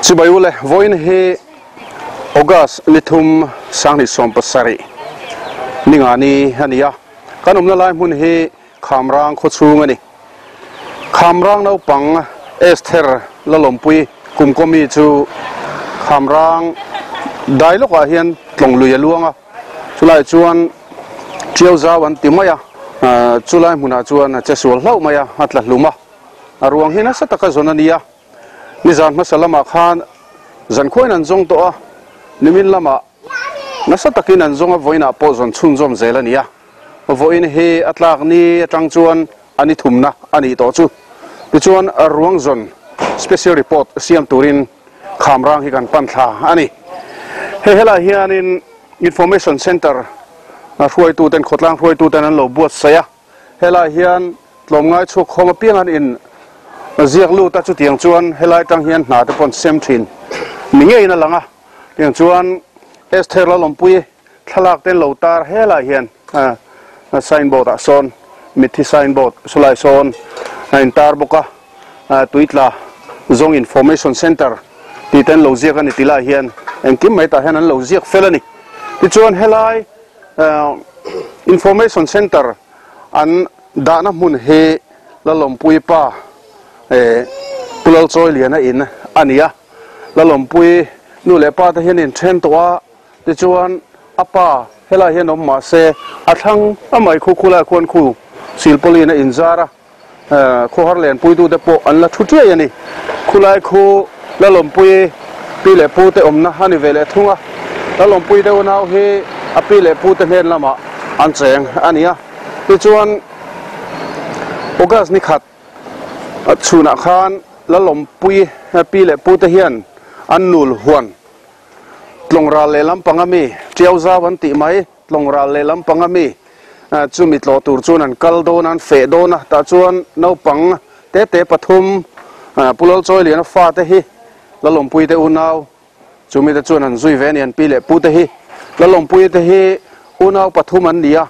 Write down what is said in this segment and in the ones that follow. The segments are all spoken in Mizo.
Chibai ule, vawiin hi August ni thum sanghnih 70 ninga ni a ni a, kan awmna lai hmun hi Khamrang khawchhung a ni. Khamrang naupang Esther Lalawmpui kumkawmi chu Khamrang dai lawkah hian tlawng lui a luang a, chulai chuan Tiau zau an ti mai a, chulai hmunah chuan a che sual hlauh mai a, a tla hlum a, a ruang hi nasa taka zawn a ni a. Nizan hmasa lamah khan zankhuain an zawng tawh a, nimin lamah nasa takin an zawng a, vawiinah pawh zawn chhunzawm zel a ni a. Vawiin hi a tlak ni atang chuan a ni thumna a nih tawh chu. Tichuan ruang zawn special report siam turin Khamrang hi kan pan thla a ni. Hei helai hianin Information Centre hruaituten khawtlang hruaituten an lo buatsaih a. Helai hian tlawmngai chhuak khawm apiang an in ziak lut a, chutiang chuan helai atang hian hna te pawh an sem thin ni ngeiin a lang a. Tiang chuan Esther Lalawmpui thlalak te an lo tar helai hian sign board ah sawn mitthi sign board sawlai sawn a in tar bawk a, Tuitla Zawng Information Centre tih te an lo ziak a ni ti lai hian engkim mai tah hian an lo ziak fel a ni. Tichuan helai Information Centre an dahna hmun hi Lalawmpui pa Pu Lalchawiliana in a ni a, Lalawmpui nu leh pa te hian in then tawh a, tichuan a pa helai hian awm mah se a thlang a mai khu khu lai khuan khu silpawlin a inzar a. Khawhar lenpuitute pawh an la thu tiai a ni. Khulai khu Lalawmpui pi leh pute awmna a ni ve leh thung a. Lalawmpui deuh nau hi a pi leh pute hnen lamah an cheng a ni a. Tichuan August ni khat chhunah khan Lalawmpui pi leh pute hian an nul huan tlawng ral leh lampang a mi Tiau zau an tih mai. Tlawng ral leh lampang a mi chumi tlawh tur chuan an kal dawn a, an feh dawn a, tah chuan naupang tete pathum Pu Lalchawiliana fate hi Lalawmpui te unau chumi te chuan an zui ve a ni, an pi leh pu te hi. Lalawmpui te hi unau pathum an ni a,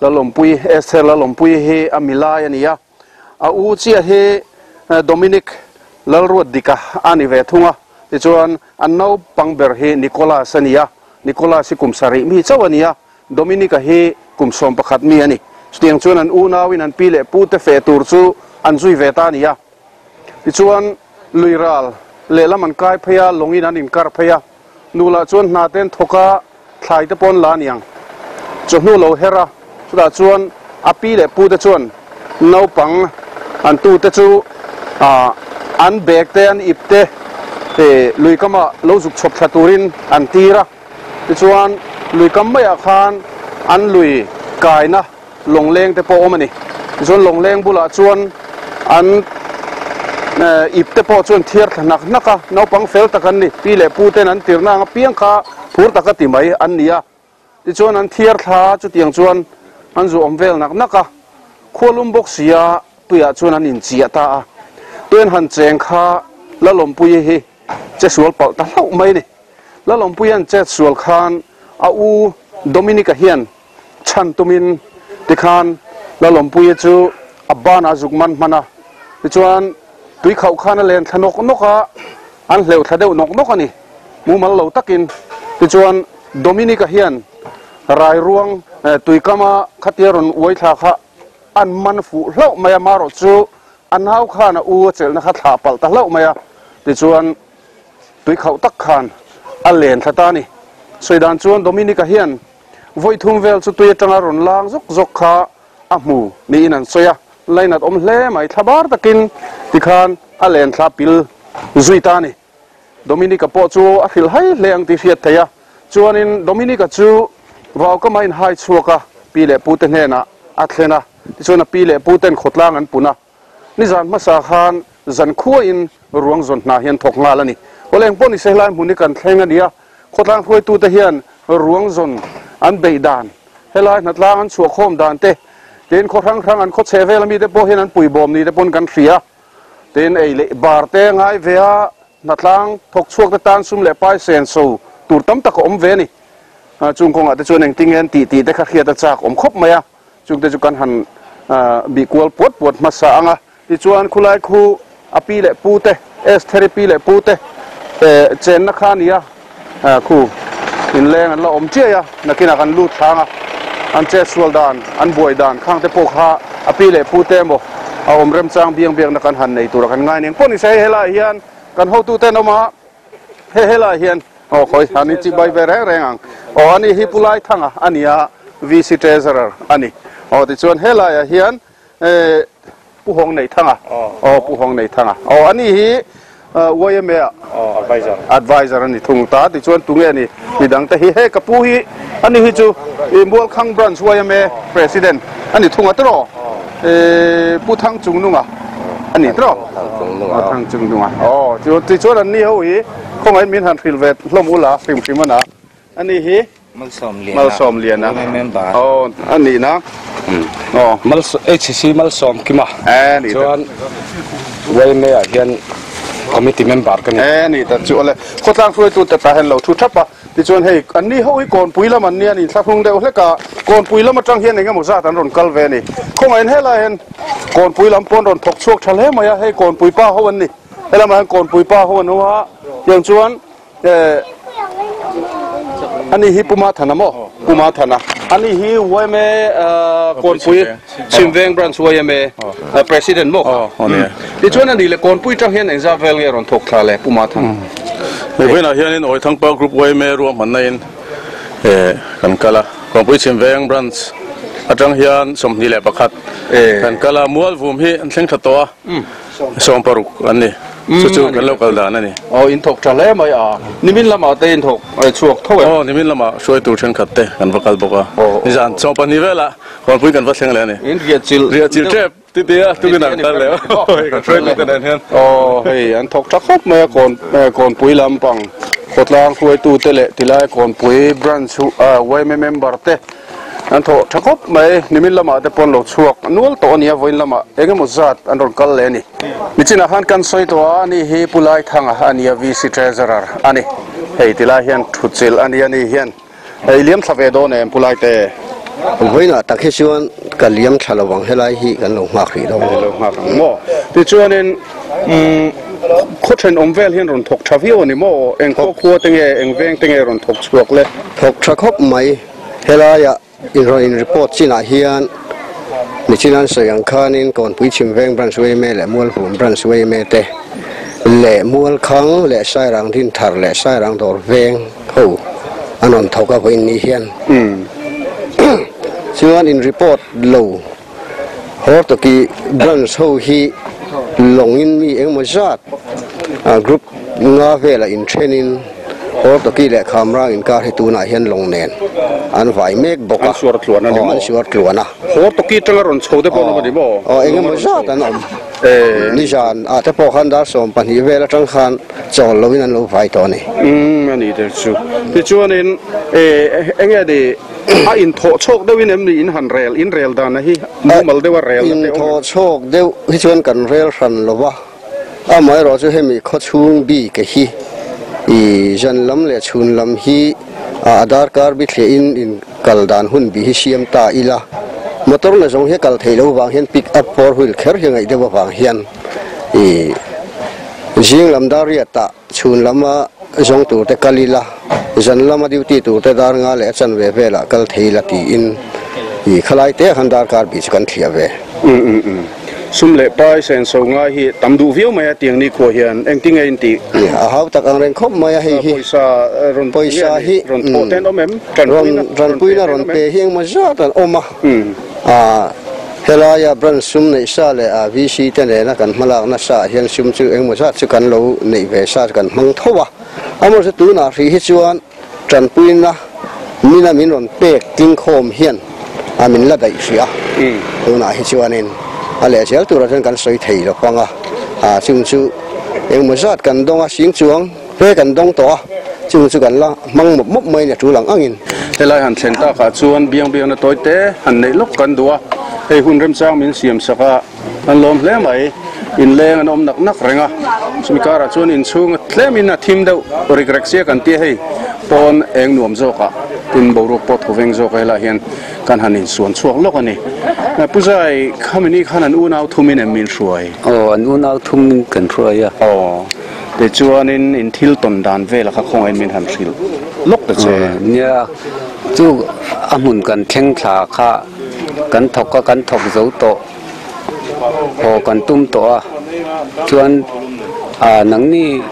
Lalawmpui, Esther Lalawmpui hi a milai a ni a, a u chiah hi Dominic Lalruatdika a ni ve thung a, tichuan an naupang ber hi Nicholas a ni a. Nicholas hi kum sarih mi chauh a ni a, Dominica hi kum 11 mi a ni. Chutiang chuan an unauin an pi leh pute feh tur chu an zui ve ta a ni a. Tichuan, lui ral lehlam an kai phei a, lawngin an inkar phei a. Nu lah chuan hna te an thawk a, thlai te pawh an la a niang. Chawhnu lo her a, chutah chuan a pi leh pute chuan naupang an tute chu an bag te an ip te lui kamah lo zuk chhawp thla turin an tir a, tichuan lui kam maiah khan an lui kaina lawngleng te pawh a awm a ni. Tichuan lawngleng bulah chuan an ip te pawh chuan thiar thla hnak hnak a, naupang fel tak an ni, pi leh pu ten an tirna ang apiang kha phur taka ti mai an ni a. Tichuan an thiar thla a, chutiang chuan an zu awm vel nak nak a, khualum bawk sia tuiah chuan an inchiah ta a. Tuian han cheng kha Lalawmpuii hi che sual palh ta hlauh mai a ni. Lalawmpuii an chet sual khan a u Dominic-a hian chhan tumin tikhan Lalawmpuii chu a banah zuk man hman a. Tichuan tui khauh khan a len thla nawk nawk a, an hleuh thla deuh nawk nawk a ni. Mumal lo takin tichuan Dominica hian rai ruang tuikama khatia rawn uai thla kha an man fuh hlauh mai a, marawh chu a nau khan a u a chelhna kha thlah palh ta hlauh mai a, tichuan tui khauh tak khan a len thla ta a ni. Sawi dan chuan Dominica hian vawi thum vel chu tui atanga rawn lang zawk zawk kha a hmu niin an sawi a, lainat awm hle mai thla bar takin tikhan a len thla pil zui ta a ni. Dominica pawh chu a hrilh hai hle ang tih hriat theih a, chuanin Dominica chu vaukama a inhai chhuak a, pi leh pute hnenah a thlen a, tichuan a pi leh puten khawtlang an pun a. Nizan hmasa khan zan khuain ruang zawn hna hi an thawk nghal a ni. Awle engpawh ni se helai hmun hi kan thleng a ni a, khawtlang hruaitute hian ruang zawn an beih dan, helai hnatlang an chhuahkhawm dan te, tin khaw hrang hrang an khaw chheh vel ami te pawh hian an puibawm ni te pawn kan hria a. Tin, ei leh bar te ngai ve a, hnatlang thawk chhuak te tan sum leh pai sen so tur tam tak a awm ve a ni. Chung kawngah te chuan engtin nge an tih tih te kha hriat a chak awm khawp mai a, chung te chu kan han bih kual puat puat hmasa ang a. Tichuan khulai khu a pi leh pu te, Estheri pi leh pu te Chenna kha a ni a, khu inleng an la awm chiai a, nakinah kan lut thlang a, an chetsual dan, an buai dan khang te pawh kha a pi leh pu te emaw a awm remchang biang biakna kan han nei tura kan ngai nen pawh ni se hei helaiah hian kan hotute an awm a, hei helaiah hian aw khawi an inchibai ve reng reng ang aw ani hi Pu Laithanga a ni a, VC Treasurer a ni aw tichuan helaiah hian Pu Hawng Neithanga aw Pu Hawng Neithanga aw ani hi YMA ah advisor a ni thung ta tichuan tunge ni midang te hi hei ka pu hi ani hi chu Mualkhang branch YMA president a ni thung a tiraw Pu Thang Chungnunga a ni tiraw Thang Chungnunga aw tichuan an ni ho hi khawngaih min han hrilh ve hlawm ula hrim hrim a na Ani hi Malsawm Liana aw a nihna aw. HCC Malsawm Kima chuan YMA ah hian committee member ka ni. E ni ta chu awle khawtlang hruaitu te tah hian lo thu thap a tichuan hei an ni ho hi kawnpui lam an nia an inthlahrung deuh hlek a kawnpui lam atang hian engemaw zat an rawn kal ve a ni khawngaihin helai hian kawnpui lam pawh an rawn thawk chhuak tha hle mai a hei kawnpui pa ho an ni helamah hian kawnpui pa ho an awm a tiang chuan Ani hi Puma Thana maw? Puma Thana. Ani hi YMA Kawnpui Chhimveng Branch YMA President maw kha? Tichuan ani leh Kawnpui tang hian engzat vel nge rawn thawk thla le Puma Thana? Hei vawiinah hianin Awithangpa Group YMA ruahmanna in kan kal a. Kawnpui Chhimveng Branch atang hian 21 kan kal a. Mualvum hi an thleng tha tawh a. 60 an ni. Chu chu kan lo kal dan a ni. Aw in thawk tha hle mai a. Nimin lamah te in thawk chhuak tho em? Aw nimin lamah hruaitu thenkhat te kan va kal bawk a. Nizan 12 velah Kawnpui kan va thleng leh a ni. In riah chilh Riah chilh tep ti ti a tukin an kal leh hei kan hruaitu te nen hian. Aw hei an thawk tha khawp mai a kawn Kawnpui lampang khawtlang hruaitu te leh tilai Kawnpui branch yma member te An thawh tha khawp mai, nimin lamah te pawh an lo chhuak nual tawh a nia, vawiin lamah eng emaw zat an rawn kal leh a ni. Nichinah khan kan sawi tawh a, ani hi Pu Laithanga a nia, VC Treasurer a ni. Hei ti lai hian thutchilh a nia, ani hian i liam thla ve dawn em Pu Laite? Vawiinah tak hi chuan ka liam thla lo ang, helai hi kan lo nghak rih dawn. Lo nghak ang maw? Tichuanin umm khaw thenawm vel hian rawn thawk tha viau a ni maw? Eng khaw khua te nge, eng veng te nge rawn thawk chhuak le? Thawk tha khawp mai. Helaia in rawn in report chinah hian nichin an sawi ang khanin Kawnpui Chhimveng Branch YMA leh Mualhum Branch YMA te leh Mualkhang leh Sairang Dinthar leh Sairang Dawr Veng ho an rawn thawk a vawiin ni hian chuan in report lo Hortoki Branch ho hi lawngin mi engemaw zat group nga velah inthenin Hortoki leh Khamrang inkar hi tunah hian lawng nen an vai mek bawk a. An suar tluan a ni maw? Aw, an suar tluan a. Hortoki atanga rawn chho te pawh an awm a ni maw? Aw, engemaw zat an awm. Nizan ah te pawh khan dar 12 vel atang khan chawl loin an lo vai tawh a ni. Umm, a ni te chu. Tichuanin enge ni? A inthawh chhawk deuhin em ni in han rel, in rel dan a hi mumal deuha rel na te awm em? Inthawh chhawk deuh hi chuan kan rel hran lo va, amaherawh chu hemi khawchhung bik a hi i zan lam leh chhun lam hi a darkar bithliah in in kal dan hun bih hi siam ta ila, motor na zawng hi a kal theih loh vang hian pick up four wheel kher hi a ngaih deuh avang hian i zing lam dar riat ah Chhun lama zawng turte kal ila, zan lama duty turte dar nga leh a chanve velah kal thei ila tiin i khalai te ah khan darkar bih chu kan thliah ve. Um um um. Sum leh pai senso ngai hi tam duh viau mai a tiang nikhua hian engtin nge in tih? A hau tak ang reng khawp mai a hei hi. Pawisa rawn Pawisa hi rawn thawh te an awm em? Tanpuina Tanpuina rawn pe hi engmaw zat an awm a. A Helaia branch sum neih sa leh a VC te nena kan hmalak nasa ah hian sum chu engmaw zat chu kan lo neih ve sa chu kan hmang tho a. Amaherawhchu tunah hrih hi chuan tanpuina mina min rawn pek tlingkhawm hian a min la daih hrih a. Tunah hi chuanin a lehzel turah chuan kan sawi thei lo pang a. A chung chu engmaw zat kan dawng a, sing chuang He kan dawng tawh a, chung chu kan la hmang mawp mawp mai nia tul ang angin. Helai han thlen takah chuan biang biangna tawi te han neih lawk kan duh a, hei hun remchang min siam sak a, an lawm hle mai. Inleng an awm nak nak reng a, chumi karah chuan inchhung tlemin a thim deuh rik rek sia kan tia hei pawn eng nuam zawkah tin boruak pawh thaw veng zawk a helaiah hian kan han insuan chhuak lawk a ni. Pu Zai, khamini khan an unau thumin em min hruai? Aw, an unau thumin kan hruai a. Aw. Tichuanin in thil tawn dan vel kha khawngaih min han hrilh lawk ta che. Nia, chu a hmun kan thleng thla kha kan thawk a, kan thawk zo tawh, haw kan tum tawh a, chuan nangni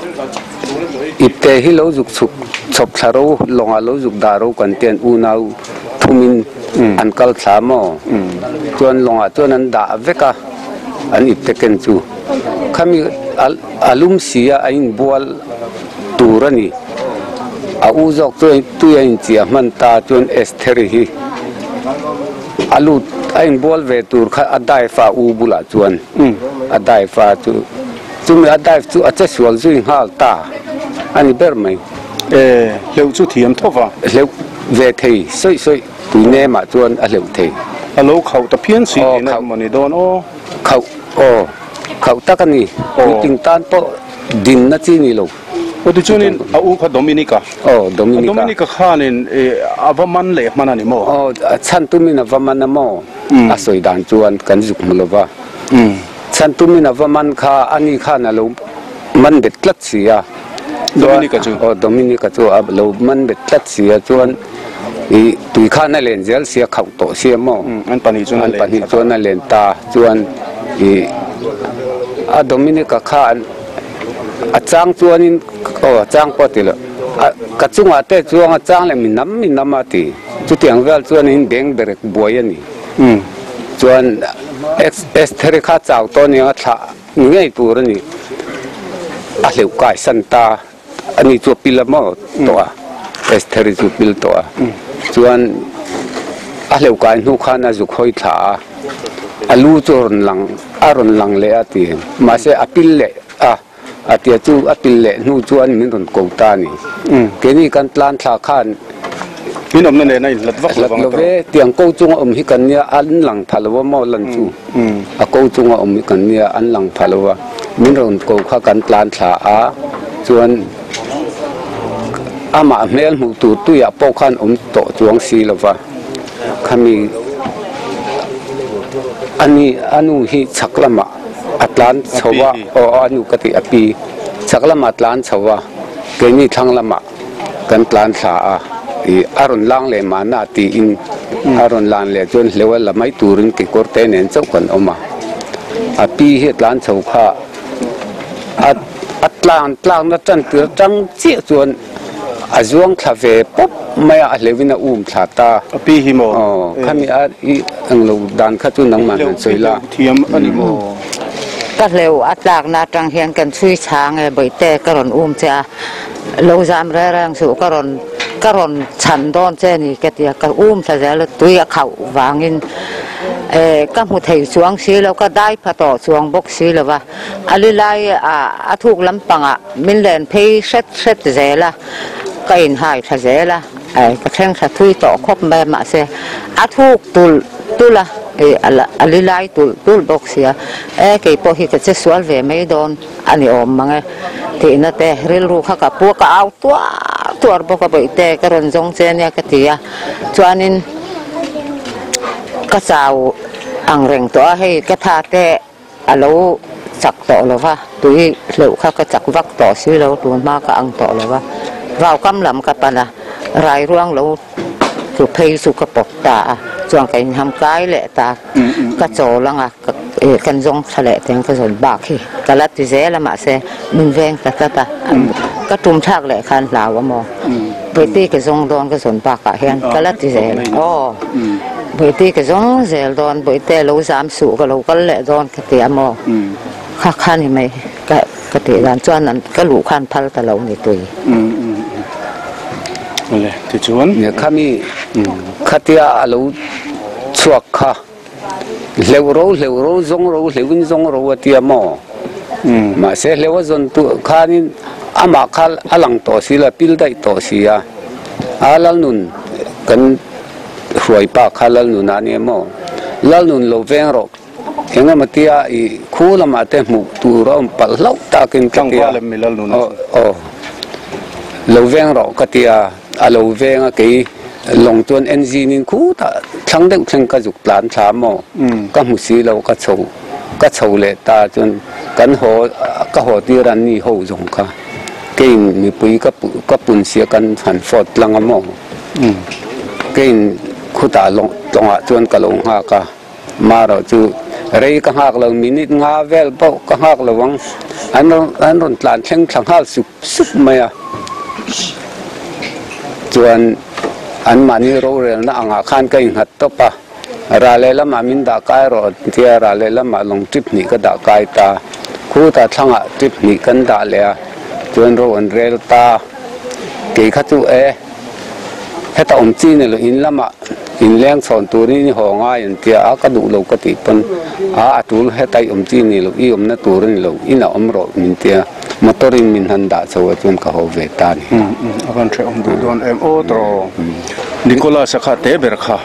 ipte hi lo zuk chhuk chhawp thla ro lawngah lo zuk dah ro kan tian unau thumin an kal thla maw? Chuan lawngah chuan an dah vek a, an ipte ken chu. Khami a lum si a, a inbual tur a ni. A u zawk chu tui a inchiah hman ta chuan Estheri hi a lut a inbual ve tur kha a dive a u bulah chuan a dive a chu chumi a dive chu a che sual zui nghal ta a ni ber mai. E, hleuh chu thiam tho va. Hleuh ve thei sawi sawi tui nemah chuan a hleuh thei. A lo khauh ta phian si tihna emaw ni dawn aw. Khauh aw, khauh tak a ni. Puitling tan pawh dinna chi ni lo. Aw tichuanin a u kha Dominica. Aw Dominica. Dominica khanin a va man leh hman a ni maw? Aw chhan tumin a va man a maw? A sawi dan chuan kan zuk hmu lo va. Chhan tumin a va man kha ani khan a lo man bet tlat si a. Dominica chu? Aw Dominica chu a lo man bet tlat si a chuan i tui khan a len zel sia khauh tawh sia maw? An pahnih chuan a len An pahnih chuan a len ta chuan i a Dominica kha an A chang chuanin aw a chang pawh a ti lo. A ka chungah te chuang a chang leh mi nam mi nam a ti. Chutiang vel chuanin beng berek buai a ni. Chuan Estheri kha chau tawh aniang a thlah ni ngei tur a ni. A hleuh kai san ta a ni chu a pil a maw tawh a. Estheri chu pil tawh a. Chuan a hleuh kai hnu khan a zuk hawi thla a. A lu chu a rawn lang a rawn lang leh a ti. Mahse a pil leh a, a tia chu a pil leh hnu chuan min rawn ko ta a ni. Keini kan tlan thla khan Min awmna nen a inhlat vak lo vang Hlat lo ve, tiang ko chunga awm hi kan nia an lang pha lo a maw lan chu. A ko chunga awm hi kan nia an lang pha lo a. Min rawn ko kha kan tlan thla a, chuan amah hmel hmuh tur tuiah pawh khan awm tawh chuang si lo va. Khami ani a nu hi chhak lamah a tlan chho a aw a nu ka tih a pi chhak lamah a tlan chho a keini thlang lamah kan tlan thla a ih a rawn lang leh mahna tiin a rawn lan leh chuan hleuh a la mai turin kekawr te nen chauh kan awm a a pi hi a tlan chho kha a a tlan tlakna tan tir atang chiah chuan. A zuang thla ve pawp mai a, a hleuhin a um thla ta. A pi hi maw? Aw, khami a i ang lo dan kha chu nangmah han sawi la. Thiam a ni maw? Ka hleuh a tlakna atang hian kan chhui chhang e, Bawihte ka rawn um che a, lo zam reng reng suh ka rawn ka rawn chhan dawn che ni ka ti a, ka um thla zel a, tui a khauh vangin e ka hmu thei chuang si lo, ka dai pha tawh chuang bawk si lo va, a li lai a thuk lampangah Min len phei hret hret zel a, ka inhai tha zel a, ka thleng tha thui tawh khawp mai a, mahse a thuk tulh tulh a, a li lai tulh tulh bawk sia, e kei pawh hi ka che sual ve mai dawn a ni awm mang e tihna te rilru kha ka pu a, ka au tuar tuar bawk a, bawihte ka rawn zawng che ania ka ti a, chuanin ka chau ang reng tawh a, hei ka tha te. A lo chak tawh lo va, tui hleuh kha ka chak vak tawh si lo, tun hma ka ang tawh lo va. Vau kam lam ka pan a, rai ruang lo tlu phei chu ka pawp ta a, chuan ka inham kai leh ta, ka chawl ang a, kan zawng thla leh teng ka zawn bak hi ka la ti zel a, mahse min veng ta tlat a, ka tum thlak leh khan hlau a maw, Bawihte ka zawng dawn ka zawn bakah hian ka la ti zel aw. Bawihte ka zawng zel dawn, Bawihte lo zam suh ka lo kal leh dawn ka ti a maw? Kha kha ni mai ka ka tih dan chuan an ka luh khan phal ta lo ni tui. Awle tichuan. Khami khatia a lo chhuak kha hleuh ro hleuh ro zawng ro hleuhin zawng ro a tia maw? Mahse hleuh a zawn tu khanin amah kha a lang tawh si lo a pil daih tawh si a, a Lalnun kan. Hruai pa kha Lalnuna a ni emaw? Lalnun lo veng rawh. Eng emaw tia i khu lamah te hmuh tur a awm palh hlauh takin ka tia. Aw aw. Lo veng rawh ka tia. A lo veng a kei lawng chuan engine in khutah thlang deuh thleng ka zuk tlan thla maw? Ka hmu si lo ka chho ka chho leh ta chuan. Kan haw ka haw tir an ni ho zawng kha keiin mipui ka ka pun sia kan han fawt tlang a maw? Keiin khutah tlawngah chuan ka lo nghak a, marawh chu rei ka nghak lo minute nga vel pawh ka nghak lo ang an an rawn tlan thleng thla nghal sup sup mai a chuan anmahni rorelna angah khan ka innghat tawp a. Rah leh lamah min dah kai rawh tia rah leh lamah lawng trip hnih ka dah kai ta. Khutah thlangah trip hnih kan dah leh a, chuan ro an rel ta. Kei kha chu e, heta awm chi ni lo in lamah in leng chhawn turin i haw ngai an tia a, ka duh lo ka tih pawn a, a tul heta i awm chi ni lo, i awmna tur a ni lo, inah awm rawh min tia motor in min han dah chho a chuan ka haw ve ta ni. A van hrehawm duh dawn em aw tawh. Nicholas-a kha te ber kha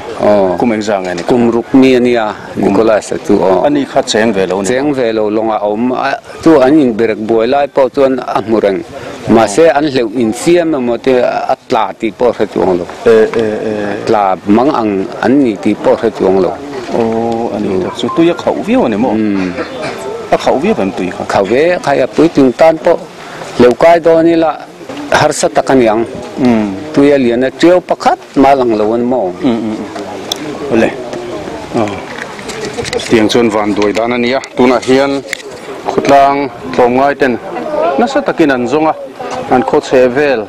kum engzah nge ni kha? Kum ruk mi a nia Nicholas-a chu aw. Ani kha cheng ve lo ni maw? Cheng ve lo lawngah a awm a, chu an inberek buai lai pawh chuan a hmu reng. Mahse an hleuh insiam emaw te a tla tih pawh a hre chuang lo. Tla mang ang an ni tih pawh a hre chuang lo. Aw a ni tak chu tui a khauh viau a ni maw? A khauh viau em tui kha? Khauh ve khai a puitling tan pawh hleuh kai dawn ila. Harsa tak a niang. Tui a lian a tiau pakhat mah lang lo an maw? Awle. Chutiang chuan van duai dan a ni a. Tunah hian khawtlang tlawmngai ten nasa takin an zawng a, an khaw chheh vel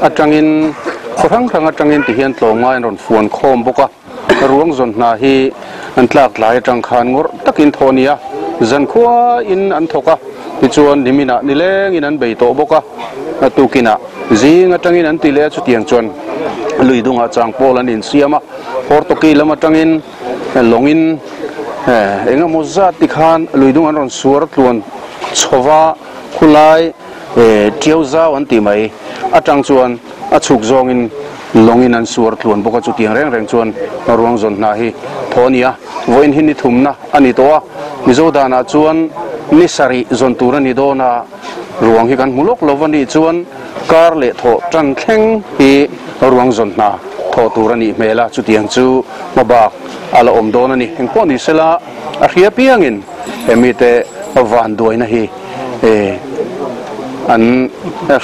atangin khaw hrang hrang atangin ti hian tlawmngai an rawn fuan khawm bawk a. Ruang zawn hna hi an tlak tlai atang khan ngawrh takin thawh a ni a, zankhuain an thawk a, tichuan niminah nilengin an bei tawh bawk a, a tukinah zing atangin an ti leh a, chutiang chuan lui dungah chang pawl an insiam a, Hortoki lam atangin lawngin eng emaw zat tikhan lui dung an rawn suar tluan chho va, khulai tiau zau an ti mai atang chuan a chhuk zawngin Lawngin an suar tluan bawk a, chutiang reng reng chuan ruang zawn hna hi thaw a ni a, vawiin hi ni thumna a ni tawh a, Mizo danah chuan ni sarih zawn tur a ni dawn a, ruang hi kan hmu lawk lo va nih chuan kar leh thawh tan thleng hi ruang zawn hna thawh tur a nih hmel a, chutiang chu hmabak a la awm dawn a ni. Engpawh ni sela a hria piangin he mite vanduaina hi an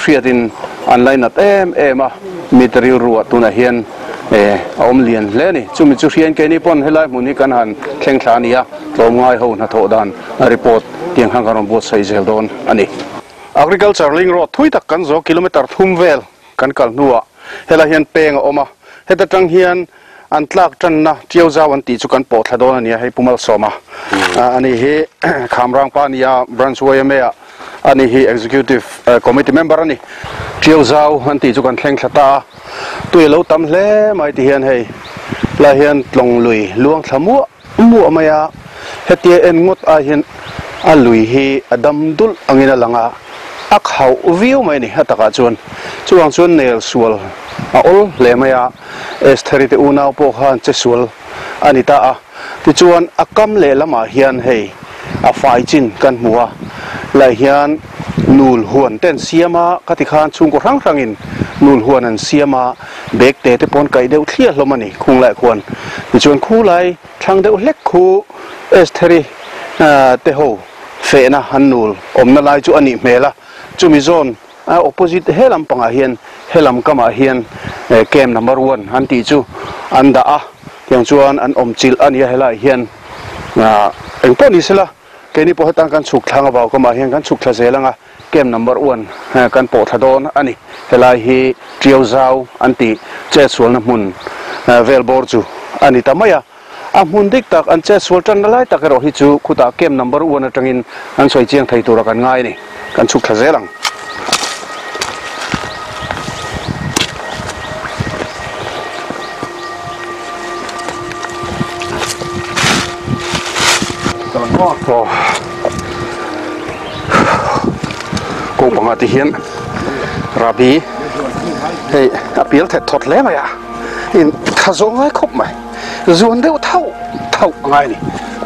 hriatin an lainat em em a, mite rilruah tunah hian a awm lian hle a ni. Chumi chu hriain keini pawn helai hmun hi kan han thleng thla a ni a, tlawmngai ho hnathawh dan report tiang khan kan rawn buatsaih zel dawn a ni. Agriculture Link Road thui tak kan zawh kilometre thum vel kan kal hnuah helai hian peng a awm a, heta tang hian An tlak tanna Tiau Zau an tih chu kan pawh thla dawn a nia, hei Pu Malsawma a ni hi Khamrang pa a ni a, Branch YMA ah a ni hi Executive Committee member a ni. Tiau Zau an tih chu kan thleng thla ta a, tui a lo tam hle mai ti hian hei lai hian tlawng lui luang thla muah muah mai a, hetia en ngawt ai hian a lui hi a dam dulh angin a lang a, a khauh viau mai a ni a takah chuan. Chuvang chuan nel sual a awl hle mai a. Estheri te unau pawh khan che sual a ni ta a, tichuan a kam lehlamah hian hei a fai chin kan hmu a, lai hian nul huan te an siam a, ka ti khan chhungkaw hrang hrangin nul huan an siam a, bag te te pawh an kaih deuh thliah hlawm a ni khung laiah khuan, tichuan khu lai thlang deuh hlek khu Estheri te ho fehna an nul awmna lai chu a nih hmel a, chumi zawn A opposite he lam pangah hian he lam kamah hian camp number one an tih chu an dah a, tiang chuan an awm chilh a nia helaiah hian eng pawh ni sela keini pawh hetan kan chhuk thlang avau kamah hian kan chhuk thla zel ang a, camp number one kan pawh thla dawn a ni. Helai hi Tiau Zau an tih chetsualna hmun vel bawr chu a ni ta mai a. A hmun dik tak an chetsual tanna lai tak erawh hi chu khutah camp number one atangin an sawi chiang thei tura kan ngai a ni. Kan chhuk thla zel ang. Ko panga ti hian Rabi hei a pial thet thawt hle mai a, in tha zawh ngai khawp mai. Zuan deuh thauh thauh a ngai a ni.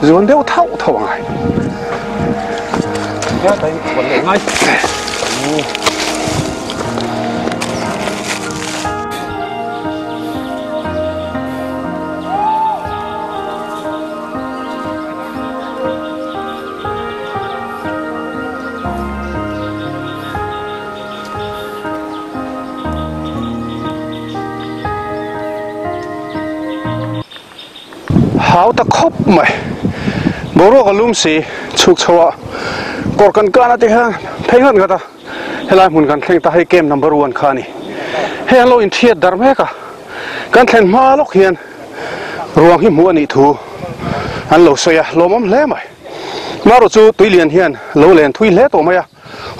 Zuan deuh thauh thauh a ngai. Hau ta khawp mai. Boruak a lum si chhuk chho a kawr kan kan a ti hian phei ngat ngat a helai hmun kan thleng ta hei camp number one kha a ni. Hei an lo inthiat darh mek a kan thlen hma lawk hian ruang hi hmuh a nih thu an lo sawi a lawmawm hle mai. Marawh chu tuilian hian lo len thui hle tawh mai a.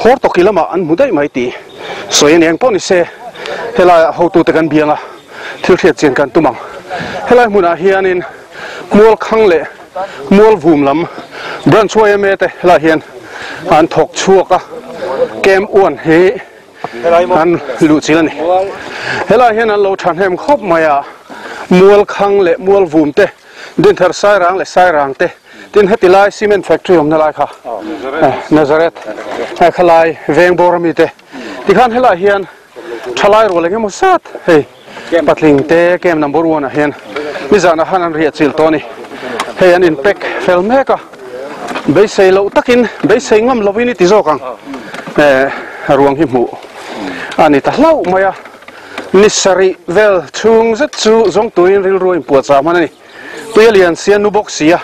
Hawr tawki lamah an hmu daih mai tih sawi a ni. Engpawh ni se helaiah hotute kan biang a, thil hriat chian kan tum ang. Helai hmunah hianin Mual Khang leh Mual Vum lam Branch yma te helaiah hian an thawk chhuak a, Camp One hi an luh chilh a ni. Helaiah hian an lo thahnem khawp mai a, Mual Khang leh Mual Vum te Dinthar Sairang leh Sairang te tin heti lai cement factory awmna lai kha Nazareth hei kha lai veng bawr ami te tikhan helaiah hian thalai rual eng emaw zat hei patling te camp number one ah hian nizanah khan an riah chilh tawh a ni hei an in pack fel mek a beisei loh takin beisei ngam lovin i ti zawk ang eh ruang hi hmuh a ni ta hlauh mai a. Ni sarih vel chhung zet chu zawng turin rilru a inpuahchah hman a ni. Tui a lian si a, nu bawk si a.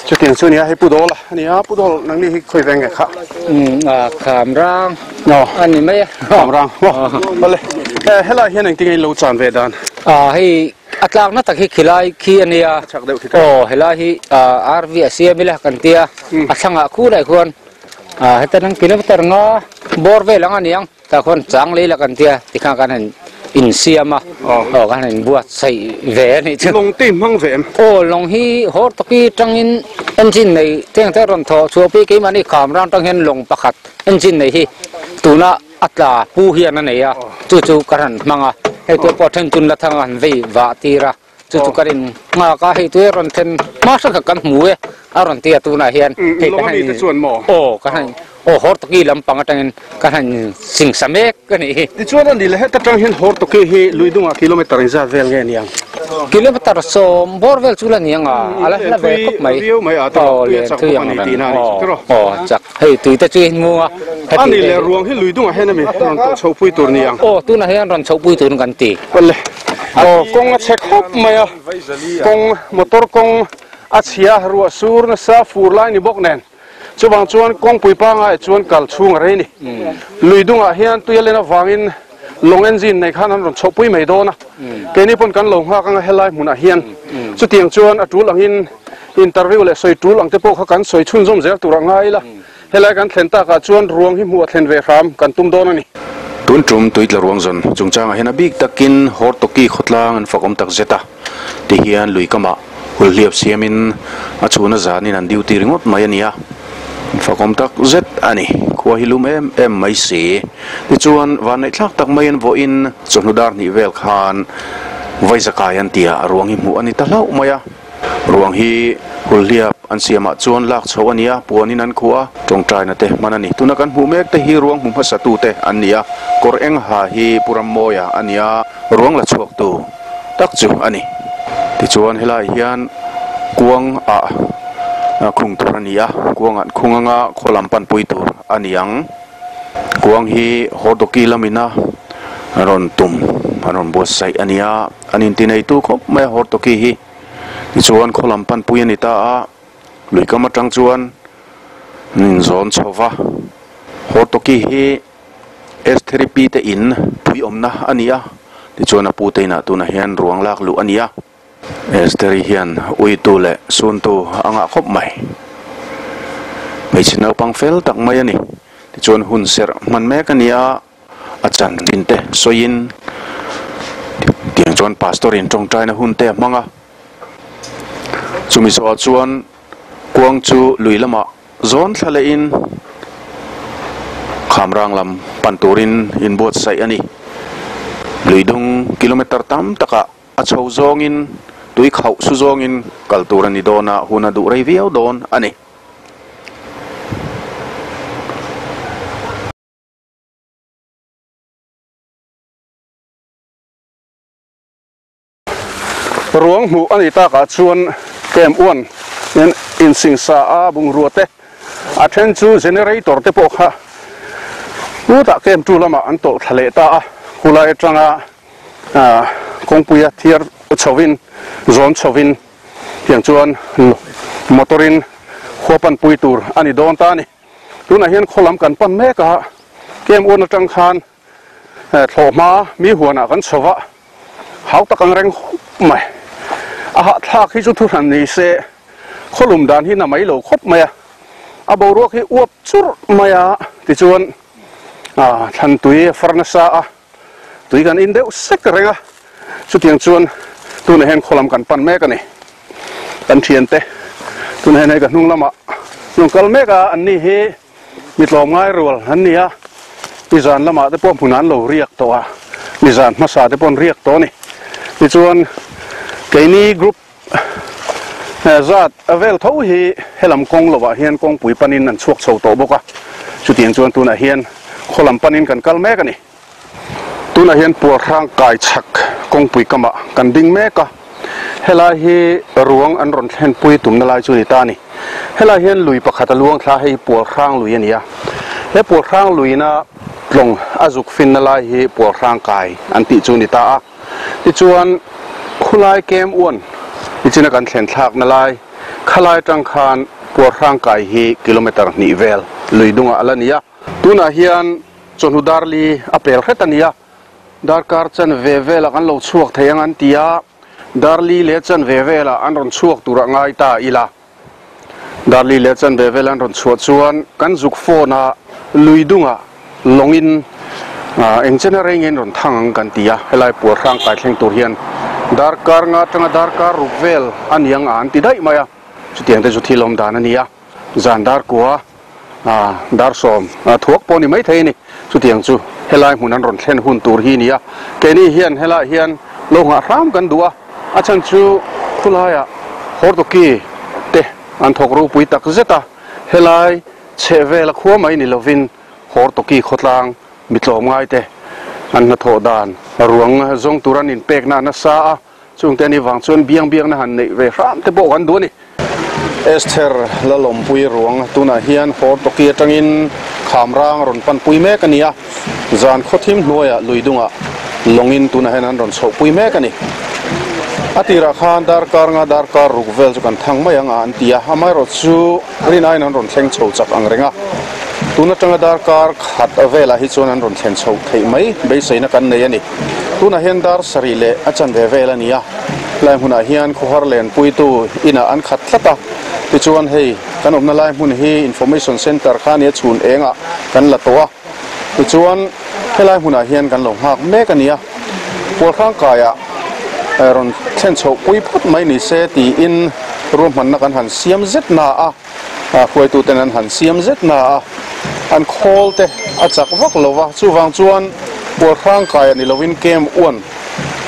Chutiang chu a ni a, hei Pu Dawla a ni a, Pu Dawl nangni hi khawi veng nge kha? Umm a kham rang a ni mai a. Kham rang maw? Awle, helai hian engtin nge in lo chan ve dan? A hei a tlakna tak hi khilai khi a nia. A chak deuh khi ta. Aw helai hi RV a siam ila kan tia, a thlangah khulai khuan heta nang kilometer nga bawr vel ang a niang. Tah khuan chang lei la kan tia tikhan kan han insiam a, aw kan han inbuatsaih ve a nih chu. Lawng te hmang ve em? Aw lawng hi hawr tawki tangin engine nei teng te rawn thaw chhuah pui keimahni kham ram tang hian lawng pakhat engine nei hi tuna a tla pu hian a nei a, chu chu kan han hmang a, hei tûr pawh then chun la thang a han vei vah tir a, chu chu kan in nghak a, hei tui a rawn then hma hran kha kan hmu e a rawn ti a tunah hian hei kan han aw kan han Aw Hortoki lampang atangin ka han singsa mek a nih hi. Tichuan a ni leh heta tang hian Hortoki hi lui dungah kilometer engzat vel nge niang? Kilometer sawm bawr vel chu la niang a, a la hla ve khawp mai. Aw len thui ang reng. Aw chak hei tui te chu i hmu a. A ni leh ruang hi lui dungah hian ami rawn tawh chhoh pui tur niang? Aw tunah hian rawn chhoh pui tur kan ti. Awle aw kawng a chhe khawp mai a, kawng motor kawng a chhia ruah sur nasa fur lai ni bawk nen. Chuvang chuan kawngpui pangai chuan kal chhung a rei ni. Lui dungah hian tui a len avangin lawng engine nei khan an rawn chhohpui mai dawn a. Keini pawn kan lo nghak anga helai hmunah hian chutiang chuan a tul angin interview leh sawi tul ang te pawh kha kan sawi chhunzawm zel tur a ngai ila. Helai kan thlen takah chuan ruang hi hmuh a thlen ve hram kan tum dawn a ni. Tun tum tuitla ruang zawn chungchangah hian a bik takin Hortoki khawtlang an fakawm tak zet a. Tihian lui kamah hulhliap siamin a chhuna zanin an duty ringawt mai a ni a, fakawm tak zet a ni. Khua hi lum em em mai si. Tichuan vanneihthlak tak maiin vawiin chawhnu dar hnih vel khan Vaizakai an tia ruang hi hmuh a ni ta hlauh mai a. Ruang hi hulhliap an siamah chuan lak chhoh a ni a, puanin an khuh a, tawngtaina te hman a ni. Tuna kan hmuh mek te hi ruang hmu hmasatute an ni a, kawr eng ha hi Pu Rammawia a ni a, ruang la chhuaktu tak chu a ni. Tichuan helaiah hian kuang ah khung tur a ni a, kuang an khung anga khaw lam panpui tur a ni ang. Kuang hi Hordawki lamina rawn tum an rawn buatsaih a ni a, an intineitu khawp mai a Hordawki hi. Tichuan khaw lam panpui a ni ta a, luikam atang chuan an inzawn chho va. Hordawki hi Estheri pi te in pui awmna a ni a, tichuan a pu te inah tunah hian ruang lak luh a ni a. Estheri hian uitu leh suntu a ngah khawp mai. Hmeichhe naupang fel tak mai a ni. Tichuan hun serh hman mek a ni a, a chanchin te sawiin tiang chuan pastor in tawngtaina hun te a hmang a. Chumi zawhah chuan kuang chu lui lamah Zawn thla lehin Khamrang lam pan turin inbuatsaih a ni. Luidung kilometer tam takah a chho zawngin tui khauh su zawngin kal tur a ni dawn a, hun a duh rei viau dawn a ni. Ruang hmuh a nih takah chuan camp one in insingsa a bungrua te a then chu generator te pawh kha chutah camp two lamah an tawlh thla leh ta a, khulai atanga kawngpuia thiar chhovin zawn chhovin. Tiang chuan motor in khua pan pui tur a ni dawn ta a ni. Tunah hian khaw lam kan pan mek a, kem uan atang khan thlawh hma mi huanah kan chho va, hau tak ang reng hup mai. A hahthlak hi chu thuhran ni se, khaw lum dan hi na mai lo khawp mai a, a boruak hi uap churh mai a, tichuan thlan tui a far nasa a, tui kan in deuh sek reng a, chutiang chuan tunah hian khaw lam kan pan mek a ni. Kan thiante tunah hian hei ka hnung lamah hnung kal mek a, an ni hi mi tlawm ngai rual an ni a, nizan lamah te pawh hmun an lo riak tawh a, nizan hmasa te pawh an riak tawh a ni. Tichuan keini group zat vel tho hi helam kawng lovah hian kawngpui panin an chhuak chho tawh bawk a, chutiang chuan tunah hian khaw lam panin kan kal mek a ni. Tunah hian Pualhrang kai chhak kawngpui kamah kan ding mek a, helai hi ruang an rawn thlenpui tumna lai chu a ni ta a ni. Helai hian lui pakhat a luang thla, hei Pualhrang lui a ni a, he Pualhrang luina tlawng a zuk finna lai hi Pualhrang kai an tih chu a ni ta a. Tichuan, khulai kem uan nichina kan thlen thlakna lai khalai atang khan Pualhrang kai hi kilometre hnih vel lui dungah a la ni a. Tunah hian chawhnu darli a pel hret a ni a, darkar chanve velah kan lo chhuak thei ang an ti a, darli leh chanve velah an rawn chhuak turah ngai ta ila. Darli leh chanve vel an rawn chhuah chuan kan zuk phone a lui dungah lawngin eng chena rei nge an rawn thang ang kan ti a, helai puar hrang kai thleng tur hian darkar nga atanga darkar ruk vel a ni ang a an ti daih mai a, chutiang te chu thil awm dan a ni a, zan dar kua dar sawm thuak pawh a ni maithei a ni, chutiang chu helai hmun an rawn thlen hun tur hi a ni a, keini hian helaiah hian lo nghah hram kan duh a. A chhan chu khulaiah Hortoki te an thawk ropui tak zet a, helai chheh vela khua mai ni lovin Hortoki khawtlang mi tlawmngai te an hnathawh dan ruang zawng tur an inpekna a nasa a, chungte ani vang chuan biang biakna han neih ve hram te pawh kan duh a ni. Esther Lalawmpui ruang tunah hian Hortoki atangin Khamrang rawn panpui mek a ni a, zan khawthim hnuaiah lui dungah lawngin tunah hian an rawn chhohpui mek a ni. A tirah khan darkar nga darkar ruk vel chu kan thang mai ang a an ti a, amaherawh chu rin aiin an rawn thleng chho chak ang reng a, tun atanga darkar khat velah hi chuan an rawn thlen chho theih mai beiseina kan nei a ni. Tunah hian dar sarih leh a chanve vel a ni a. Lai hmunah hian khawhar lenpuitu inah an khat tlat a, tichuan hei kan awmna lai hmun hi Information Centre kha nia chhun engah kan la tawh a, tichuan helai hmunah hian kan lo nghak mek a nia, Pualhrangkaiah rawn thlen chhoh pui phawt mai ni se tiin ruahmanna kan han siam zet na a, hruaituten an han siam zet na a, an khawl te a chak vak lo va, chuvang chuan Pualhrangkaiah ni lovin Camp uan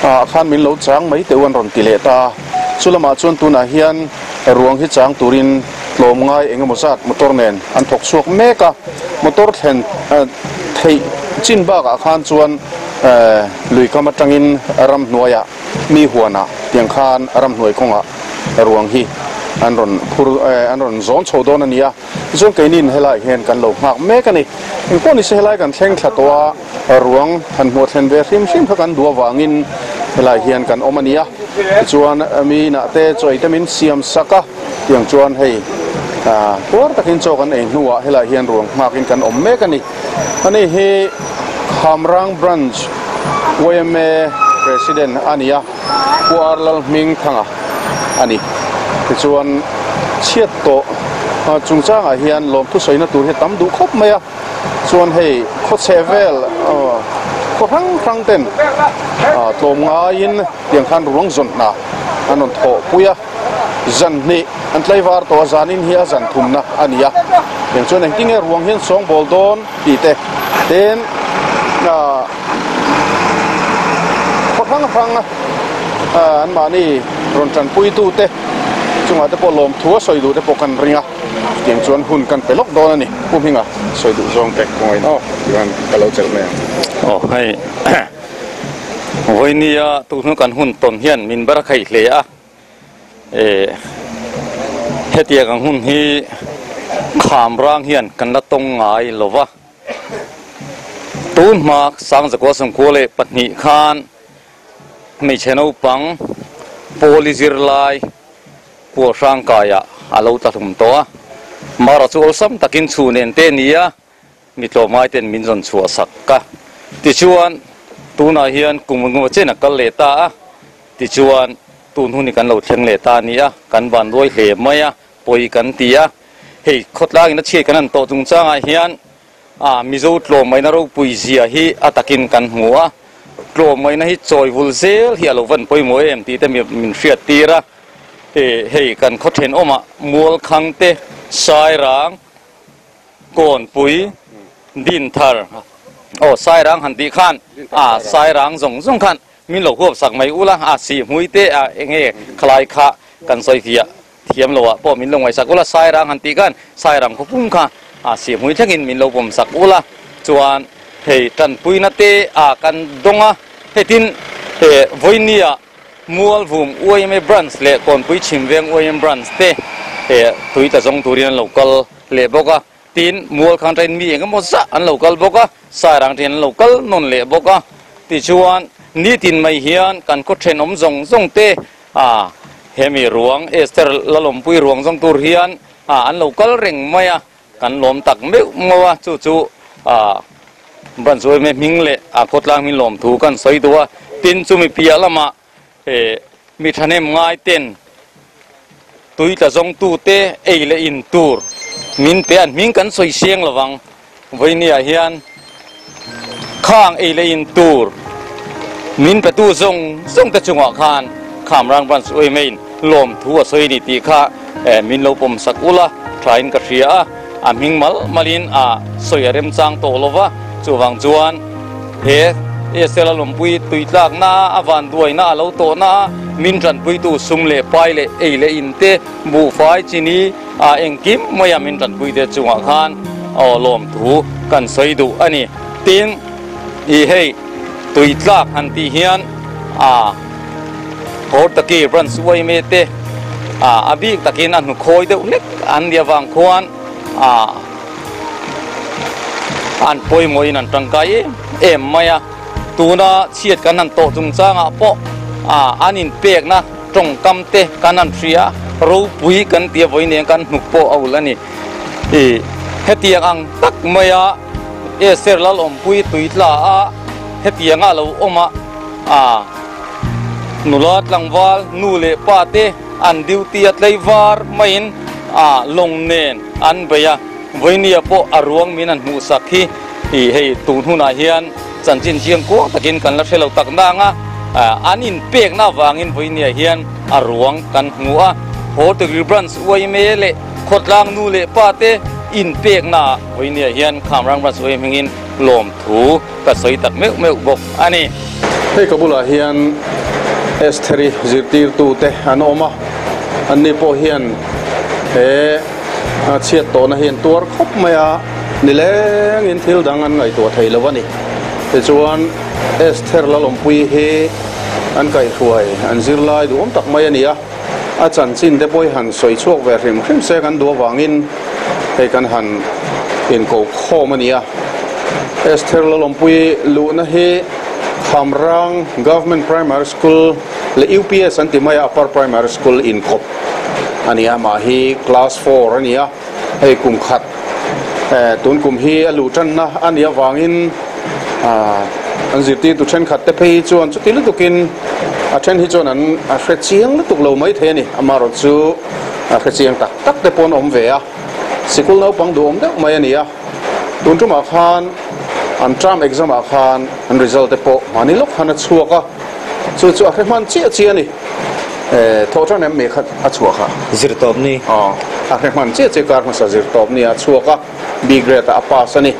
ah khan min lo chang mai teh u an rawn ti leh ta a, chu lamah chuan tunah hian ruang hi chang turin tlawm ngai eng emaw zat motor nen an thawk chhuak mek a, motor thlen theih chin bakah khan chuan lui kam atangin ramhnuaiah mi huanah tiang khan ramhnuai kawngah ruang hi an rawn phur an rawn zawn chho dawn a ni a. Tichuan keiniin helaiah hian kan lo nghak mek a ni. Engpawh nise helai kan thleng thla tawh a, ruang han hmuh thlen ve hrim hrim kha kan duh avangin helaiah hian kan awm a ni a. Tichuan mi inah te chaw ei te min siam sak a, tiang chuan hei puar takin chaw kan ei hnuah helaiah hian ruang nghakin kan awm mek a ni. Ani hi Khamrang Branch yma President a ni a, Pu Ar Lalhmingthanga. a ni. Tichuan chhiat tawh chungchangah hian lawmthu sawina tur hi a tam duh khawp mai a, chuan hei khawchhe vel khaw hrang hrang ten tlawm ngaiin tiang khan ruang zawn hna an rawn thawh pui a, zan hnih an tlaivar tawh a, zanin hi a zan thumna a ni a, tiang chuan engtinge ruang hian sawngbawl dawn tih te tin khaw hrang hrang an mahni rawn tanpuitu te chungah te pawh lawmthu a sawi duh te pawh kan ring a, chutiang chuan hun kan pe lawk dawn a ni. Pu Hminga sawi duh zawng te kawngaiin aw tichuan ka lo chelh mai ang. Aw hei vawinia tun hun kan hun tawn hian min ber a khaih hle a, eh hetiang ang hun hi kham rang hian kan la tawng ngai lo va, tun hma Sangzakua Sawmkua leh pahnih khan Hmeichhe naupang pawli zirlai Kualhrang kaiah a lo tla hlum tawh a, Mara chu awlsam takin chhun en te nia mi tlawmngai ten min zawn chhuah sak a. Tichuan, tunah hian kum engemaw chen a kal leh ta a, tichuan tun hun hi kan lo thleng leh ta a ni a, kan van ruai hle mai a, pawi kan ti a. Hei khawtlangin a chhiat kan han tawh chungchangah hian a Mizo tlawmngaihna ropui zia hi a takin kan hmu a, tlawmngaihna hi chawi vul zel hi a lo van pawimawh em tih te min hriat tir a. Hei kan khaw thenawmah Mualkhang te, Sairang, Kawnpui, Dinthar, aw Sairang han tih khan a Sairang zawng zawng khan min lo huap sak mai ula, a sihhmui te a enge khalai kha kan sawi fiah thiam lo ah pawh min lo ngaihsak ula, Sairang han tih khan Sairang khawpum kha a sihhmui thlengin min lo pawm sak ula, chuan hei tanpuina te a kan dawng a, hei tin vawinia Mualvum YMA Branch leh Kawnpui Chhimveng YMA Branch te tui tla zawng turin an lo kal leh bawk a, tin Mualkhang train mi engemaw zah an lo kal bawk a, Sairang train an lo kal nawn leh bawk a, tichuan nitin mai hian kan khaw thenawm zawng zawng te ah hemi ruang Esther Lalawmpui ruang zawng tur hian ah an lo kal reng mai a, Kan lawm tak meuh meuh a, chu chu Branch yma hming leh a khawtlang hming lawm thu kan sawi duh a. Tin, chumi piah lamah mi thahnem ngai ten tui tla zawngtute ei leh in tur min pe an hming kan sawi siang lovang. Vawinia hian khang ei leh in tur min petu zawng zawng te chungah khan Khamrang Branch yma in lawm thu a sawi a ni tih kha min lo pawm sak ula thain ka hria a, a hming mal malin a sawi a remchang tawh lo va, chuvang chuan he Esel a lawmpui tui tlakna a vanduaina a lo tawhna a min tanpuitu sum leh pai leh ei leh in te buhfai chini a engkim maia min tanpuite chungah khan aw lawmthu kan sawi duh a ni. Tin, i hei tui tlak han tih hian a. Hortaki branch uaime te a bik takin a hnukhawi deuh hlek an nih avang khuan an pawimawhin an tangkai em em mai a. Tuna chhiat kan han tawh chungchangah pawh an inpekna tawngkam te kan han hria a, ropui kan tih avawi nen kan hnuk pawh a ulh a ni. Hetiang ang tak maia Esther Lalawmpui tuitla a hetianga a lo awm a, Nula tlangval nu leh pa te an duty a tlaivar maiin a lawng nen an bei a, vawinia pawh a ruang min an hmuh sak hi ih hei tun hunah hian chanchin chiang kuang takin kan la hre lo tak nang a, an inpekna avangin vawinia hian a ruang kan hmu a, Horticulture Branch yma leh khawtlang nu leh pa te inpekna ah vawinia hian Khamrang Branch yma hmingin lawmthu ka sawi tak meuh meuh bawk a ni. Hei ka bulah hian Estheri zirtirtute an awm a, anni pawh hian he chhiat tawhna hi an tuar khawp mai a, nilengin thil dang an ngaihtuah thei lo a ni. Tichuan Esther Lalawmpui hi an kaihhruai, an zirlai duhawm tak mai a ni a, a chanchin te pawh hi han sawi chhuak ve hrim hrim se kan duh avangin hei kan han inko khawm a ni a. Esther Lalawmpui luhna hi Khamrang Government Primary School leh UPS an ti mai a, Upper Primary School inkawp a ni a, amah hi Class 4 a ni a, hei kum khat tun kum hi a luh tanna a nih avangin an zirtirtu thenkhat te phei hi chuan chuti lutukin a then hi chuan an a hre chiang lutuk lo mai thei a ni, amaherawh chu a hre chiang tak tak te pawh an awm ve a, sikul naupang duhawm deuh mai a ni a, tun tumah khan an term exam ah khan an result te pawh mahni lawk khan a chhuak a, chu chu a hre hman chiah chiah a ni, thawh tan em mai kha a chhuah kha. Zirtawp ni. Aw, a hre hman chiah chiah kar hmasa zirtawp ni a chhuak a. B grade ah a pass a ni.